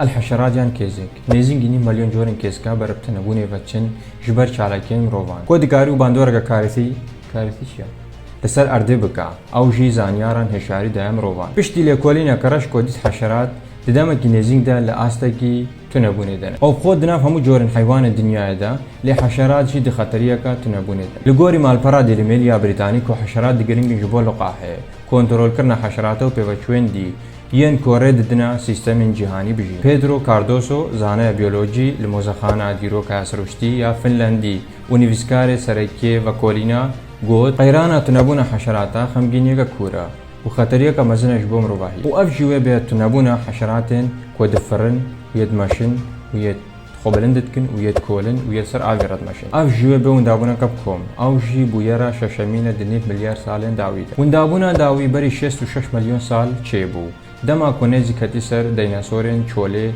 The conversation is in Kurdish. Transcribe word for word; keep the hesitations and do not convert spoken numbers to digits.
El-Heşerat yan kêzek. Nêzîngî nîv milyon corên kêzka ber bi tunebûnê ve çin ji ber çalakiyên mirovan. Ku dikarî û bandoreke karîtî, karîtî çi ye? Li ser erdê bika. Ew jî zanyaran hişyarî daye mirovan. Piştî lêkolîneke reş ku dît heşerat, di demekî nêzîng de li astekî tunebûnê de ne. Ew bi xwe di nav hemû corên heywanên dinyayê de, lê heşerat jî di xeteriyeke tunebûnê de. Li gorî malpera Daily Mail ya Brîtanî ku heşerat di giringin ji bo liqahê, kontrolkirina heşerata û pêveçûyên dî yên ku rê didine sîstemên cîhanî bijîn. Pedro Cardoso, zaneya biyolojî li Mozexana Dîroka Sirûştî ya Finlandî û nivîskarê serekê vekolîna got, qeyrana tunebûna heşerata xemgîniyeke kûr e û xeteriyeke mezin e ji bo mirovahî. Û ev jî wê bê tunebûna heşeratên ku difirin û yê dimeşin û yê xwe bilind dikin û yê dikolin û yê ser avê re dimeşin. Ev jî wê bê windabûneke bi kom. Ew jî bûyera şeşemîn e di nîv milyar salên dawî de. Windabûna dawî berî şêst û şeş milyon sal çêbû. Dema ku nêzî ketî ser dînosorên çolê